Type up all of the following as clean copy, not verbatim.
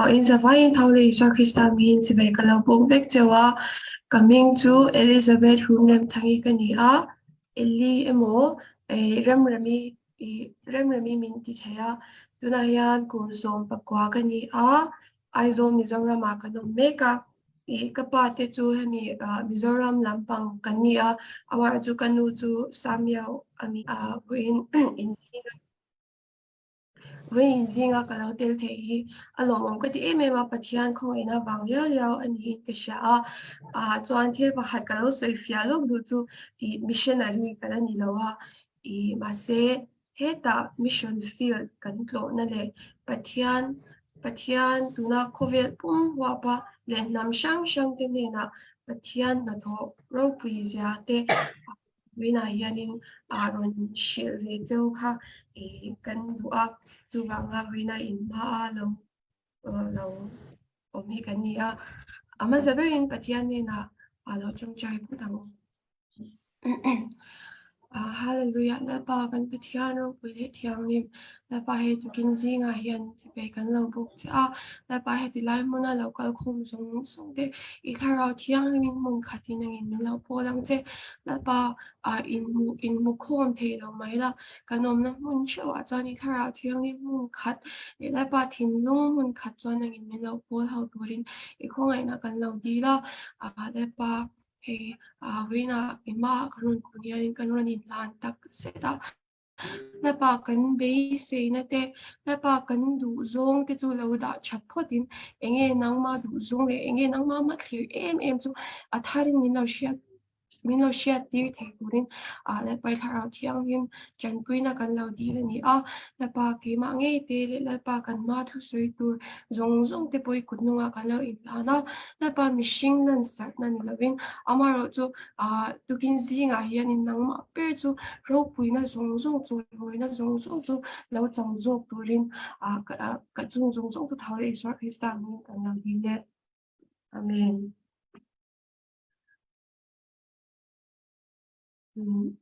In zavaiin tho leh Isua Krista hmingin chibai ka lo buk vek cheu a, ka hming chu Elizabeth Rumremthangi ka ni a, Eli emaw Remremi Remremi min ti thei a, tunah hian kum 19 ka ni a, Aizawl Mizoramah kan awm mek a, ka pa te chu hemi Mizoram lampang kan ni a, amaherawhchu ka nu chu Samiau a ni a, vawiin inzing a. Vawiin zinga ka lo tel theih hi a lawmawm ka ti em em a, Pathian khawngaihna vang liau liau a niin ka hria a, ah chuan thil pakhat ka lo sawi fiah lawk duh chu ih missionary ka la ni lo a, ih mahse hetah mission field kan tlawhna leh Pathian Pathian tuna khawvel pum huapa leh hnam hrang hrang te hnenah Pathian hnathawh ropui zia te Vawiinah hianin ah rawn hrilh ve cheu kha ih kan duh a, chuvanga vawiina in hmaa lo lo awm hi kan ni a. A hmasa berin Pathian hnenah a lo tawngtai phawt ang u. Hallelujah Lalpa kan Pathian ropui leh thianghlim Lalpa hei tukin zingah hian chibai kan lo buk che a, Lalpa heti lai hmuna lo kal khawm zawng zawng te i thlarau thianghlimin hmun khatin angin min lo pawl ang che. Lalpa ah inhmu inhmu khawm thei lo mai la, kan awmna hmun theuhah chuan i thlarau thianghlim hmun khat leh Lalpa thinlung hmun khat chuan angin min lo pawl ho turin i khawngaihna kan lo dil a, ah Lalpa hei ah vawiinah engmah kan rawn kun hianin kan rawn inhlan tak zet a. Hlapa kan beiseina te, hlapa kan duh zawng te chu lo dah tha phawtin enge nangma duh zawng leh enge nangma hmathlir em em chu a tharin min lo hriat min lo hriat tir thei turin ah Lalpa i thlarau thianghlim tanpuina kan lo dil a ni a. Lalpa keimah ngei te leh Lalpa kan hma thusawi tur zawng zawng te pawh i kut hnungah kan lo inhlan a. Lalpa mihring lansarhna ni lovin amaherawh chu Ah, tukin zingah hianin nangmah ber chu ropuina zawng zawng chu, hawina zawng zawng chu lo chang zawk turin ah ka ah ka chung zawng zawng chu tho leh Isua Krista hmingin kan lo dil e. Amen. Um.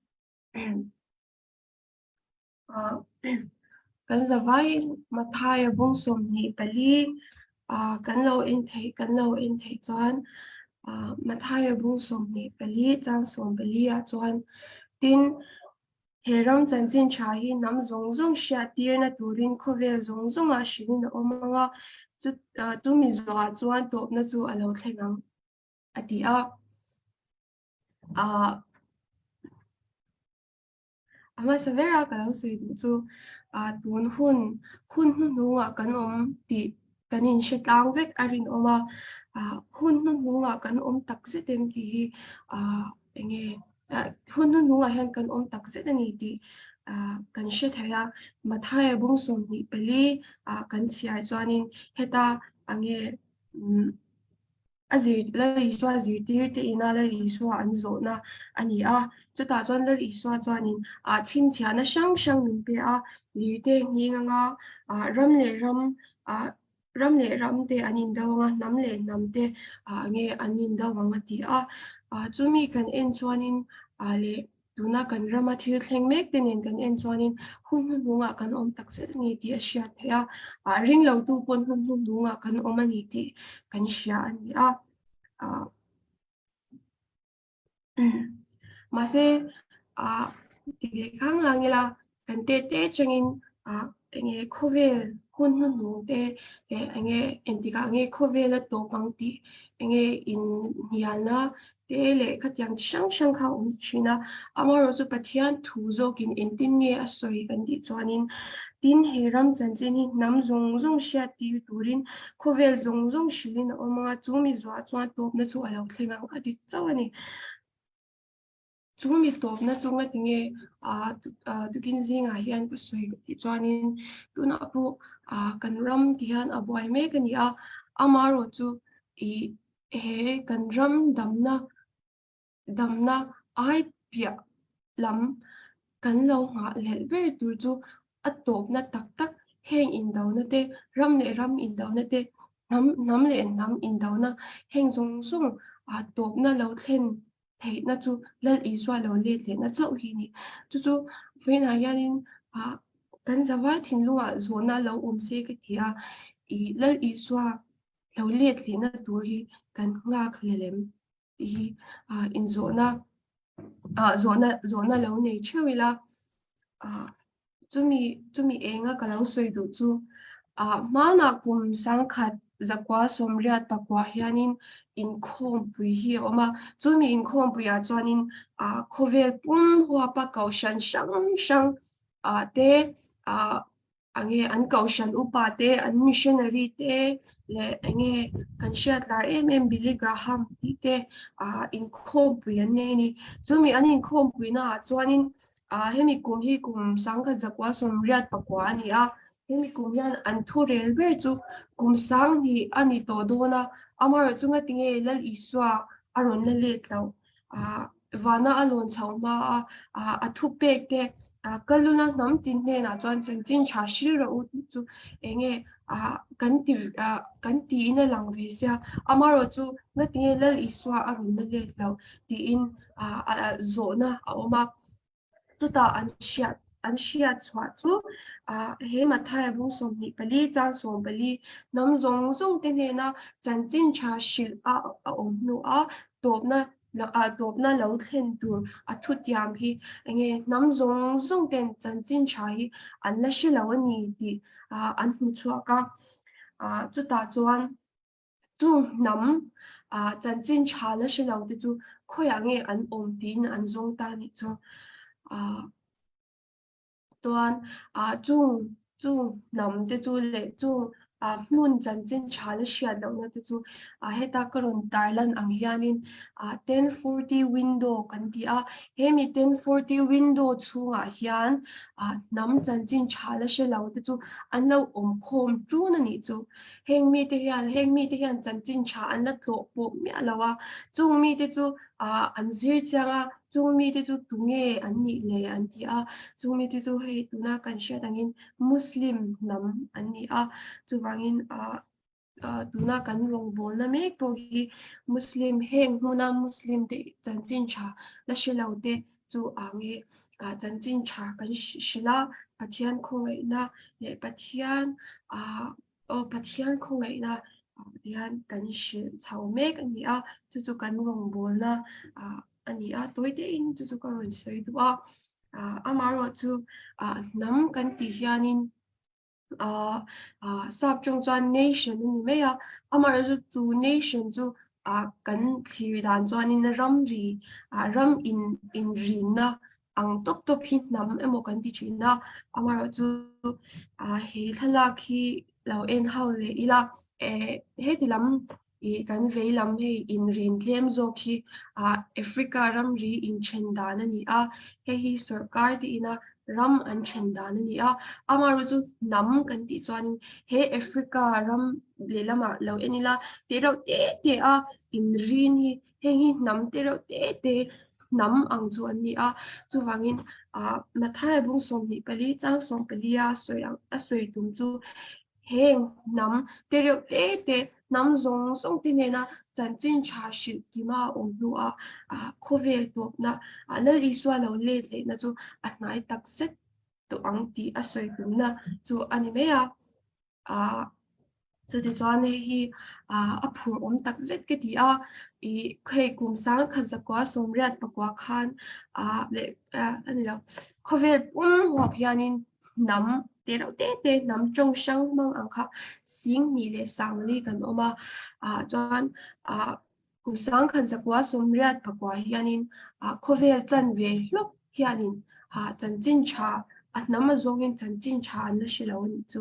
Kan zavaiin Mathaia bung 24 kan lo en theih kan lo en theih chuan Mathaia bung 24 chang 14 ah chuan tin he ram chanchin tha hi hnam zawng zawng hriat tirna turin khawvel zawng zawngah hrilhin a awm ang a, chumi zawhah chuan tawpna chu a lo thleng ang a ti a. A hmasa bera ka lo sawi duh chu ah tun hun hun hnuhnungah kan awm tih kan inhre tlang vek a rinawm a, ah hun hnuhnungah kan awm tak zet em tih hi ah eng nge ah hun hnuhnungah hian kan awm tak zet a ni tih ah kan hre thei a. Mathaia bung 24 ah kan chhiar chuanin heta eng nge umm A zir Lal Isua zirtir te ina Lal Isua an zawhna a ni a. Chutah chuan Lal Isua chuanin ah chhinchhiahna hrang hrang min pe a, lirte nghing anga ah ram leh ram ah ram leh ram te an indo anga hnam leh hnam te ah nge an indo ang a ti a. Ah chumi kan en chuanin ah leh Tuna kan rama thil thleng mek te nen kan en chuanin hun hnuhnungah kan awm tak zet a ni tih a hriat theih a, ah ring lotu pawn hun hnuhnungah kan awm a ni tih kan hria a ni a. Ah mahse ah ti ve khang lang ila kan te te atangin ah enge khawvel hun hnuhnung te leh enge engtikah nge khawvel a tawp ang tih enge inhnialna te leh khatiang chi hrang hrang kha a awm thin a. Amaherawhchu chu Pathian thu zawkin engtin nge a sawi kan tih chuanin tin he ram chanchin hi hnam zawng zawng hriat tir turin khawvel zawng zawng hrilhin a awm ang a, chu mi zuah chuan tawpna chu a lo thleng ang a ti chauh a ni. Chu mi tawpna chu ngati nge ah tukin zingah hian ka sawi ka tih chuanin tunah pawh ah kan ram ti hian a buai mek a ni a, amaherawhchu ih he kan ram damna damna ai piah lam kan lo nghah leh ber tur chu a tawpna tak tak heng indona te ram leh ram indona te hnam hnam leh hnam indona heng zawng zawng ah tawpna lo thlen theihna chu Lal Isua lo let lehna chauh hi a ni. Chu chu vawiinah hianin ah kan zavai thinlungah zawhna lo awm se ka ti a. I Lal Isua lo let lehna tur hi kan nghak hlel em tih hi inzawhna zawhna zawhna lo nei theuh ila. Chumi chumi enga ka lo sawi duh chu hmanah kum sangkhat zakua sawmriat pakua hianin inkhawmpui hi a awm a, chumi inkhawmpuiah chuanin khawvel pum huapa kohhran hrang hrang te Enge an kohhran upa te, an missionary te leh enge kan hriat lar em em Billy Graham tih te ah inkhawmpui an nei a ni. Chumi an inkhawmpuina ah chuanin ah hemi kum hi kum sangkhat zakua sawmriat pakua a ni a, hemi kum hian an thu rel ber chu kum sanghnih a ni tawh dawn a, amaherawhchu ngatinge Lal Isua a rawn la let loh ah vana a lawn chho hma a, ah a thupek te ah kaluna hnam tin hnenah chuan chanchin tha hril rawh u tih chu enge ah kan ti ah kan tiin a lang ve sia amaherawh chu ngatinge Lal Isua a rawn la let lo tiin ah ah zawhna a awm a. Chutah an hriat an hriat chhuah chu ah he Mathaia bung 24 chang 14 hnam zawng zawng te hnena chanchin tha hrilh a a awm hnu a tawpna ah tawpna lo thlen tur a thutiam hi enge hnam zawng zawng ten chanchin tha hi an la hre lo a ni tih ah an hmu chhuak a ah chutah chuan Chung hnam ah chanchin tha la hre lo te chu khawiah nge an awm tiin an zawng ta nih chu. Ah chuan ah chung chung hnam te chu leh chung ah hmun chanchin tha la hriat lohna te chu ah heta ka rawn tarlan ang hianin ah 1040 window kan ti a. Hemi 1040 window chhungah hian ah hnam chanchin tha la hre lo te chu an lo awm khawm ṭun a nih chu. Heng mite hian heng mite hian chanchin tha an la tlawh pawh miah lo a, chung mite chu ah an zir chiang a, chung mite chu tunge an nih le an ti a, chung mite chu hei tuna kan hriat angin Muslim hnam an ni a, chuvangin ah ah tuna kan rawngbawlna mek pawh hi Muslim heng hmuna Muslim te chanchin tha la hre lo te chu ang i ah chanchin tha kan hrilh a, Pathian khawngaihna leh Pathian ah aw Pathian khawngaihna ah hian kan hrilh chho mek a ni a, chu chu kan rawngbawlna ah a ni a, tawi tein chu chu ka rawn sawi duh a, ah amaherawhchu ah hnam kan tih hianin ah ah sap tawng chuan nation a ni mai a, amaherawhchu chu nation chu ah kan thlir dan chuanin ramri ah ram in inrinna ang tawp tawp hi hnam emaw kan ti thin a, amaherawhchu ah he thlalak hi lo en ho leh ila eh heti lam Ih kan vei lam hei inrin tlem zawk hi ah Africa ramri inthen dan a ni a, hei hi sorkar te ina ram an then dan a ni a, amaherawh chu hnam kan tih chuanin he Africa ram lehlamah lo en ila teh reuh te te a inrin hi heng hi hnam te reuh te te hnam ang chu an ni a, chuvangin ah Mathaia bung 24 chang 14 a sawi ang a sawi tum chu Heng hnam te reuh te te, hnam zawng zawng te nena chanchin tha hrilh kima a awm hnuah khawvel tawpna Lal Isua lo let lehna chu a hnai tak zet tawh ang tih a sawi tumna chu a ni mai a. Chutichuan hei hi a phur awm tak zet ka ti a, ih hei kum sangkhat zakua sawmriat pakua khan leh a ni lo khawvel pum huap hianin hnam te reuh te te hnam tawng hrang hmang ang kha 10,000 leh 40,000 kan awm a ah chuan ah kum sangkhat zakua sawmriat pakua hianin ah khawvel chan ve hlawk hianin ah chanchin tha a hnam a zawngin chanchin tha an la hre lo a nih chu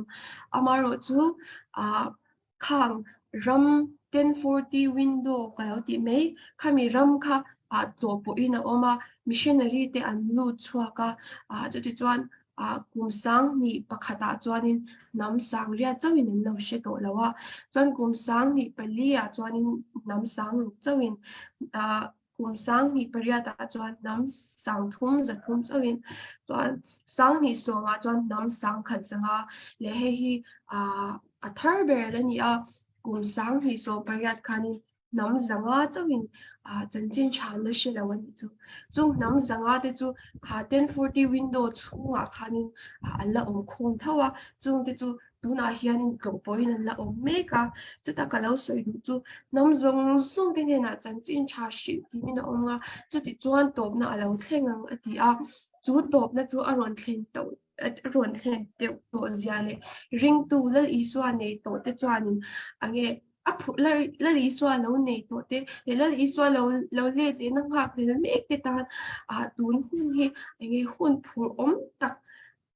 amaherawh chu ah Khang ram 1040 window ka lo tih mai, khami ram kha ah tlawh pawhin a awm a, missionary te an lut chhuak a, ah chutichuan ah kum 10,000 pakhatah chuanin hnam 80,000 chauhin an lo hre tawh lo a, chuan kum 10,004 ah chuanin hnam 6,000 chauhin ah kum 10,008 ah chuan hnam 3,300 chauhin chuan 10,010 ah chuan hnam 1,100 leh hei hi ah a thar ber a ni a, kum 10,018 khanin. Hnam 500 chauhin chanchin tha an la hre lo a nih chu. Chung hnam 500 te chu kha 1040 window chhungah khanin an la awm khawm tho a, chungte chu tunah hianin tlawh pawhin an la awm mek a. Chuta ka lo sawi duh chu hnam zawng zawng te hnenah chanchin tha hrilh tiin a awm a, chuti chuan tawpna a lo thleng ang a ti a. Chu tawpna chu a rawn thlen tawh a rawn thlen deuh tawh zia leh ringtu Lal Isua nei tawh te chuanin enge a phu Lal Isua lo nei tawh te leh Lal Isua lo lo let lehna nghak leh mek te tan ah tun hun hi enge hun phur awm tak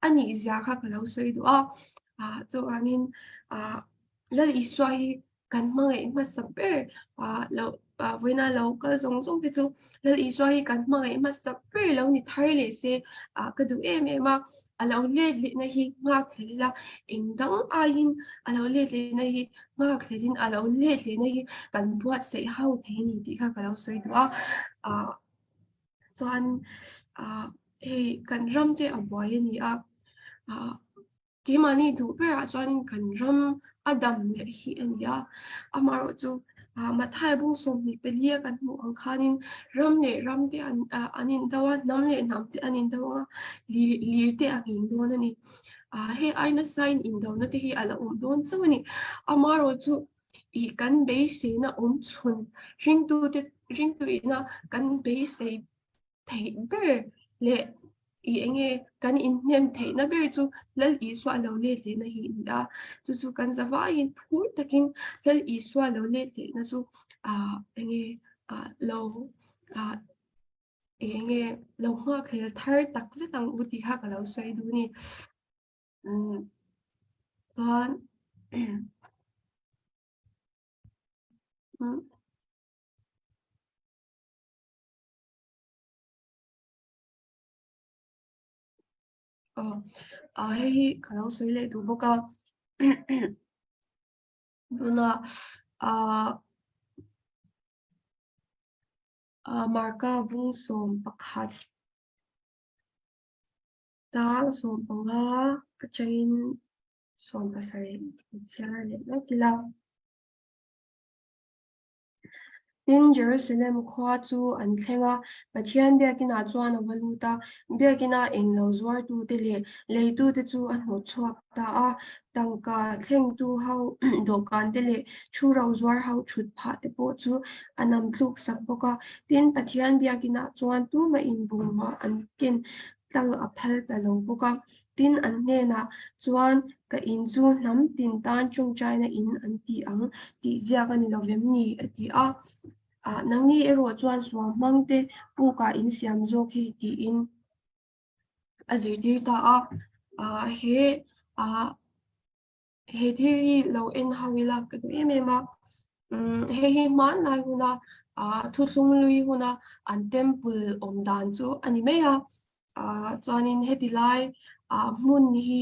a nih zia kha ka lo sawi duh a ah chuvangin ah Lal Isua hi kan hmangaih hmasa ber ah lo ah vawiina lo kal zawng zawng te chu Lal Isua hi kan hmangaih hmasa ber lo ni thar leh se ah ka duh em em a a lo let lehna hi nghak hlel ila eng dang aiin a lo let lehna hi nghak hlelin a lo let lehna hi kan buatsaih ho thei a ni tih kha ka lo sawi duh a ah chuan ah hei kan ram te a buai a ni a ah. Keimahni duh berah chuanin kan ram a dam leh hi a ni a, amaherawh chu Mathai bung 24 a kan hmuh ang khanin ram leh ram te an indo a, hnam leh hnam te an indo a, lir te a nghing dawn a ni. Hei ai nasain indona te hi a la awm dawn chauh a ni. Amaherawh chu i kan beiseina awm chhun ringtute ringtuina kan beisei theih ber leh i enge kan inhnem theihna ber chu Lal Isua lo let lehna hi a ni a, chu chu kan zavaiin phur takin Lal Isua lo let lehna chu ah enge ah lo ah enge lo nghak hlel thar tak zet ang u tih kha ka lo sawi duh a ni. Umm chuan umm. Aw ah hei hi ka lo sawi leh duh bawk a tuna ah ah Marka bung 11 chang 15 atangin 17 chhiar leh lawk ila. Tin, Jerusalem khua chu an thleng a, Pathian biakinah chuan a va lut a, biakina englo zuartute leh leitute chu a hnawt chhuak ta a, tangka thlengtu ho dawhkante leh thu ro zuar ho thut phah te pawh chu a nam tluk sak bawk a. Tin, Pathian biakinah chuan tumah inbungrua an ken tlang a phal ta lo bawk a. Tin, an hnenah chuan ka in chu hnam tin tan tawngtaina in an ti ang tih ziak a ni lo vem ni? a ti a. Ah, nangni erawh chuan suam hmangte pukah in siam zawk hi tiin a zirtir ta a. Ah, he ah he thil hi lo en ho ila ka duh em em a umm hei hi hmanlai huna ah thuthlung lui huna an temple awm dan chu a ni mai a ah chuanin heti lai ah hmun hi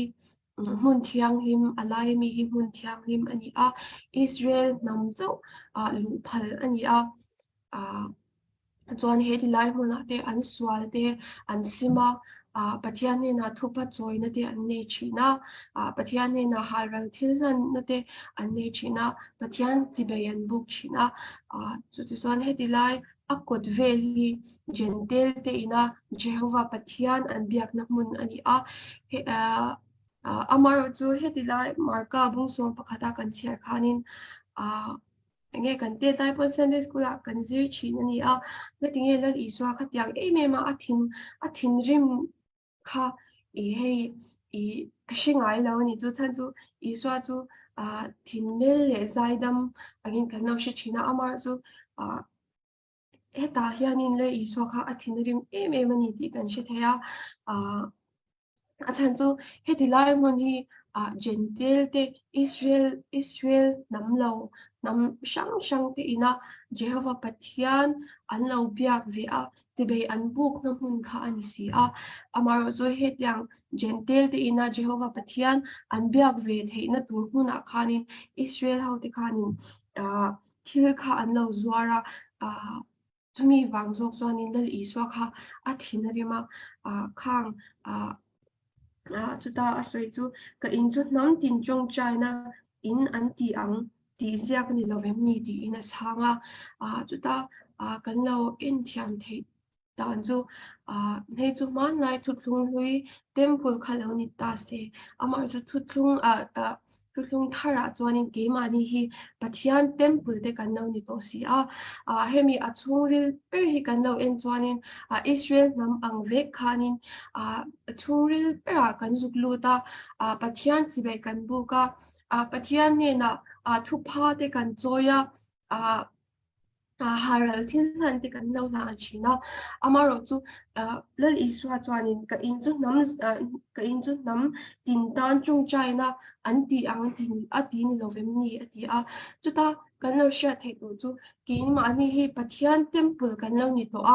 hmun thianghlim a lai ami hi hmun thianghlim a ni a Israel hnam chauh ah luh phal a ni a ah. Chuan he tilai hmunah te an sual te an sim a, ah Pathian hnenah thupa chawina te an nei thin a, ah Pathian hnenah halral thil hlanna te an nei thin a, Pathian chibei an buk thin a, ah chutichuan heti lai a kawt vel hi Jentail te ina Jehovah Pathian an biakna hmun a ni a, he ah amaherawhchu chu heti lai Marka bung 11 a kan chhiar khanin ah Enge kan tet lai pawn Sunday school ah kan zir thin a ni a, ngatinge Lal Isua khatiang em em a a thin a thinrim kha i hei i ka hre ngai lo a ni chu chhan chu Isua chu ah thinlel leh zaidam angin kan lo hre thin a amah chu ah hetah hianin Lal Isua kha a thinrim em em a ni tih kan hre thei a ah. A chhan chu heti lai hmun hi ah Jentail te Israel Israel hnam lo hnam hrang hrang te ina Jehova Pathian an lo biak ve a chibei an bukna hmun kha a ni si a. Amaherawh chu hetiang Jentail te ina Jehova Pathian an biak ve theihna tur hmunah khanin Israel ho te khanin ah thil kha an lo zuar a ah Chumi vang zawk chuanin Lal Isua kha a thin a rim a, ah khang ah ah chuta a sawi chu ka in chu hnam tin tawngtaina in an ti ang. tih ziak ni lovem ni tiin a chhang a. Chuta kan lo en thiam theih dan chu hei chu hmanlai thuthlung hlui temple kha lo ni ta se, amah chu thuthlung thuthlung tharah chuanin keimahni hi Pathian temple te kan lo ni tawh si a. Hemi a chhungril ber hi kan lo en chuanin Israel hnam ang vek khanin a chhungril berah kan zuk lut a, Pathian chibai kan buk a, Pathian hnenah thupha te kan chawi a, Haral thil hlan te kan lo hlan thin a, amaherawh chu Lal Isua chuanin ka in chu hnam ka in chu hnam tin tan tawngtaina an tih ang a ti ni lo vem ni a ti a. Chuta kan lo hriat theih tur chu keimahni hi Pathian temple kan lo ni tawh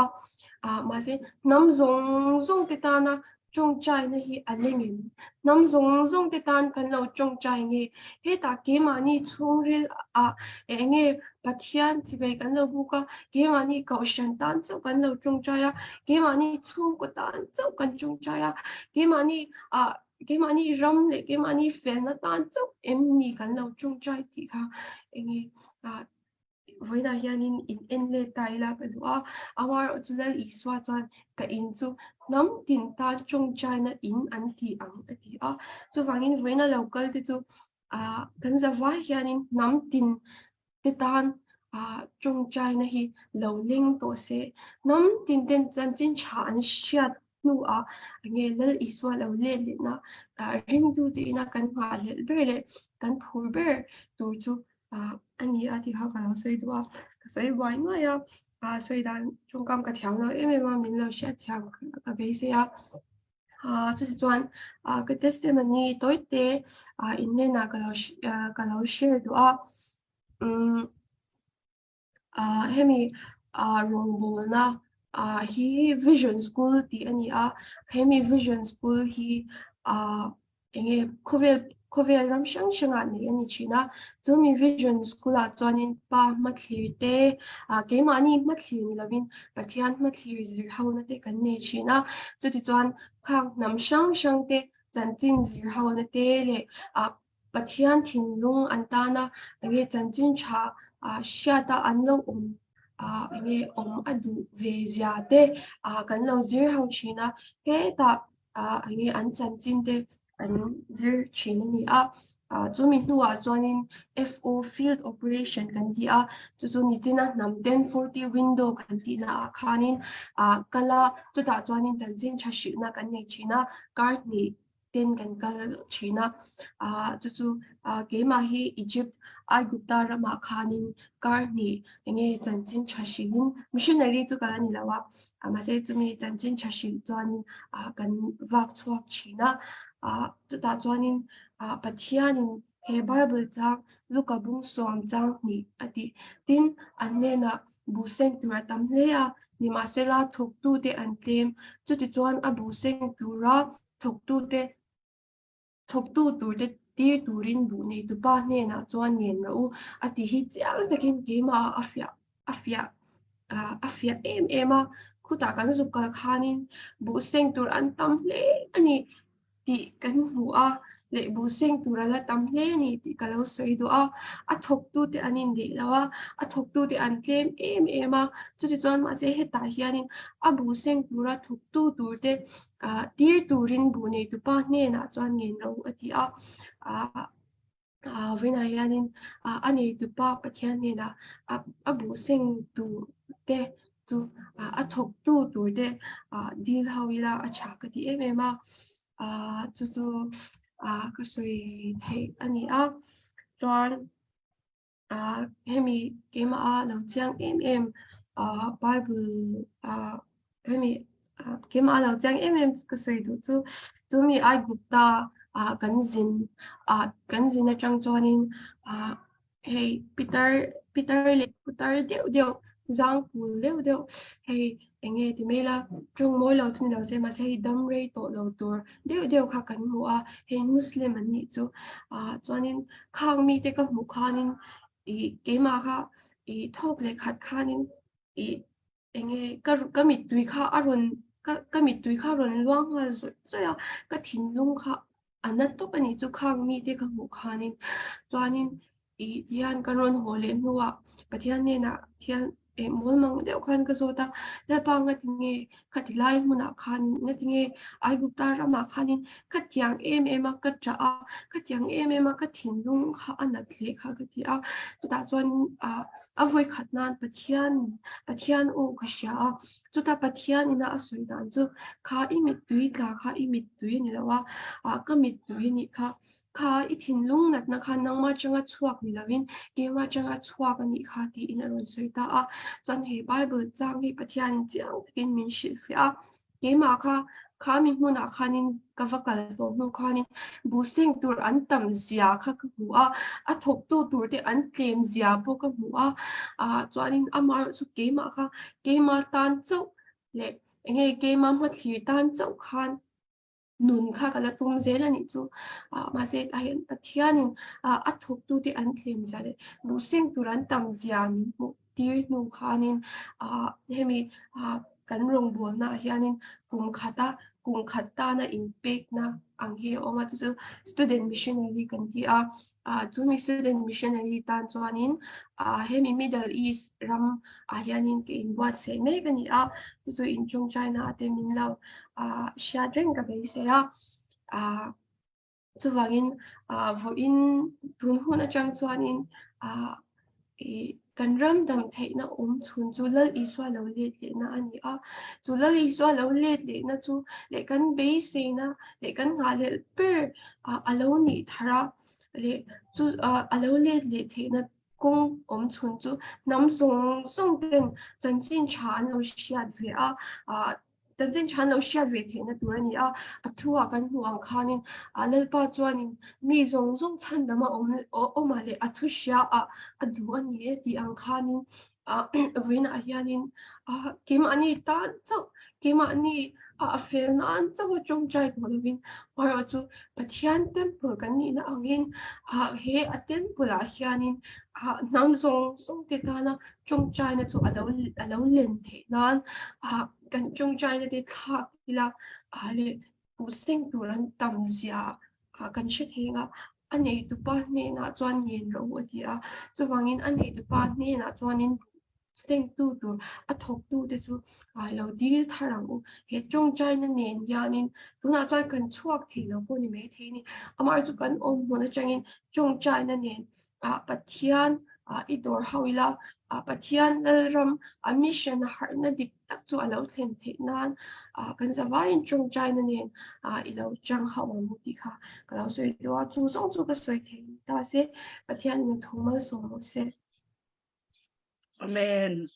a, mahse hnam zawng zawng te tana Ṭawngṭaina hi a leng em? Hnam zawng zawng te tan kan lo ṭawngṭai nge? Hetah keimahni chhungril ah eng nge Pathian chibai kan lo buk a, keimahni kohhran tan chauh kan lo ṭawngṭai a, keimahni chhungkaw tan chauh kan ṭawngṭai a, keimahni ah keimahni ram leh keimahni felna tan chauh em ni kan lo ṭawngṭai tih kha eng nge ah Vawiinah hianin in en let ta ila ka duh a, amaherawh chu Lal Isua chuan ka in chu hnam tin tan tawngtaina in an ti ang a ti a. Chuvangin vawiina lo kal te chu ah kan zavai hianin hnam tin te tan ah tawngtaina hi lo leng tawh se. Hnam tin ten chanchin tha an hriat hnuah enge Lal Isua lo let lehna ah ringtute ina kan nghahhlelh ber leh kan phur ber tur chu a ni a tih kha ka lo sawi duh a, ka sawi buai nuai a, sawi dan tawngkam ka thiam lo em em a, min lo hriat thiam ka beisei a, chuti chuan ka testimony tawi te in hnenah ka lo ka lo share duh a, umm hemi rawngbawlna hi vision school tih a ni a, hemi vision school hi enge khawvel khawvel ram hrang hrangah nei a ni thin a, chumi vision school ah chuanin pa hmathlir te ah keimahni hmathlir ni lovin Pathian hmathlir zir ho na te kan nei thin a, chutichuan khang hnam hrang hrang te chanchin zir ho na te leh ah Pathian thinlung an tana enge chanchin tha ah hriata an lo awm ah enge awm a duh ve zia te ah kan lo zir ho thin a, hetah ah enge an chanchin te an zir thin a ni a ah chumi hnuah chuanin FO field operation kan ti a chu chu nichina hnam 1040 window kan tih na ah khanin ah kal a chutah chuanin chanchin tha hrilhna kan nei thin a kar hnih ten kan kal thin a ah chu chu ah keimah hi Egypt Aigupta ramah khanin kar hnih enge chanchin tha hrilhin missionary chu ka la ni lo a mahse chumi chanchin tha hrilh chuanin ah kan vak chhuak thin a ah chutah chuanin ah Pathianin he Bible chang Luka bung sawm chang hnih a tih tin an hnenah buh seng tur a tam hle a nimahsela thawktute an tlem chutichuan a buh seng tura thawktute Thawktu turte tir turin buh neitupa hnenah chuan ngen rawh u a ti hi chiang takin keimahah a fiah a fiah a fiah em em a, khutah kan zuk kal khanin buh seng tur an tam hle a ni tih kan hmu a, leh buh seng tur a la tam hle a ni tih ka lo sawi duh a, a thawktute an indeih lo a, a thawktute an tlem em em a, chutichuan mahse hetah hianin a buh seng tura thawktu turte ah tir turin buh neitupa hnenah chuan ngen lo a ti a, ah ah vawiinah hianin ah a neitupa Pathian hnenah a a buh seng tur te chu ah a thawktu tur te ah dil ho ila a tha ka ti em em a, ah chu chu ah ka sawi theih a ni a, chuan. Ah hemi keimah a lo chiang em em ah bible ah hemi ah keimah a lo chiang em em ka sawi duh chu chumi Aigupta ah kan zin ah kan zin atang chuanin ah hei pitar pitar leh putar deuh deuh zang kul deuh deuh hei eng nge ti mai ila tawng mawi lo chu ni lo se mahse hei dam rei tawh lo tur deuh deuh kha kan hmu a hei Muslim an nih chu ah chuanin khang mite ka hmuh khanin ih keimah kha ih thawk leh khat khanin ih eng nge ka ka mittui kha a rawn ka ka mittui kha a rawn luang nghal zawih zawih a ka thinlung kha a na tawp a nih chu khang mite ka hmuh khanin chuanin. I tihian kan rawn haw leh hnuah Pathian hnenah thian eh mawl mang deuh khan ka zawt a, Lalpa ngatinge khati lai hmunah khan ngatinge Aigupta ramah khanin khatiang em em a ka ṭah a, khatiang em em a ka thinlung kha a nat hle kha ka ti a. Chutah chuan ah a vawi khat nan Pathian Pathian aw ka hria a, chuta Pathian ina a sawi dan chu kha i mittui tla kha i mittui a ni lo a, ah ka mittui a nih kha. Kha i thinlung natna kha nangmah atanga chhuak ni lovin keimah atanga chhuak a nih kha tiin a rawn sawi ta a. Chuan he Bible chang hi Pathianin chiang takin min hrilhfiah a, keimah kha kha mi hmunah khanin ka va kal tawh hnu khanin buhseng tur an tam zia kha ka hmu a, a thawktu tur te an tlem zia pawh ka hmu a, ah chuanin amaherawh chu keimah kha keimah tan chauh leh enge keimah hmathlir tan chauh khan nun kha ka la tum zel a nih chu. Ah mahse tah hian Pathianin ah a thawktute an tlem zia leh buhseng tur an tam zia min hmuh tir hnu khanin ah hemi ah kan rawngbawlnaah hianin kum khata kum khat tana inpekna ang hi a awm a, chu chu student missionary kan ti a. Ah chumi student missionary tan chuanin ah hemi Middle East ram ah hianin ka inbuatsaih mek a ni a, chu chu inchung China te min lo ah hriat reng ka beisei a, ah chuvangin ah vawiin tun hun atang chuanin ah ih kan ram dam theihna awm chhun chu Lal Isua lo let lehna a ni a, chu Lal Isua lo let lehna chu leh kan beiseina leh kan nghahhlelh ber ah a lo nih thar a leh chu ah a lo let leh theihna kawng awm chhun chu hnam zawng zawng ten chanchin tha an lo hriat ve a, ah chanchin tha an lo hriat ve theihna tur a ni a, a thu ah kan hmuh ang khanin ah Lalpa chuanin mi zawng zawng chhan lam a awm awm ah leh a thu hria ah a duh a ni e tih ang khanin ah vawiinah hianin ah keimahni tan chauh keimahni a fel nan chauh a tawngtai tawh lovin erawh chu Pathian temple kan nihna angin ah he a temple ah hianin ah hnam zawng zawng te tana tawngtaina chu a lo a lo len theih nan ah kan tawngtaina te thlak ila ah leh puhseng tur an tam zia ah kan hre thei ang a a neitupa hnenah chuan ngen rawh u a ti a chuvangin a neitupa hnenah chuanin sengtu tur a thawktu te chu ah lo dil thar ang u. He tawngtaina nen hianin tunah chuan kan chhuak thei lo pawh ni mai thei a ni. Amaherawhchu chu kan awm hmun atangin tawngtaina nen ah Pathian ah i dawr ho ila ah Pathian Lalram a mission a harhna dik tak chu a lo thlen theih nan ah kan zavaiin tawngtaina nen ah i lo chang ho ang u tih kha ka lo sawi duh a. Chu zawng chu ka sawi thei ta se Pathian in a thu malsawm rawh se. Amen.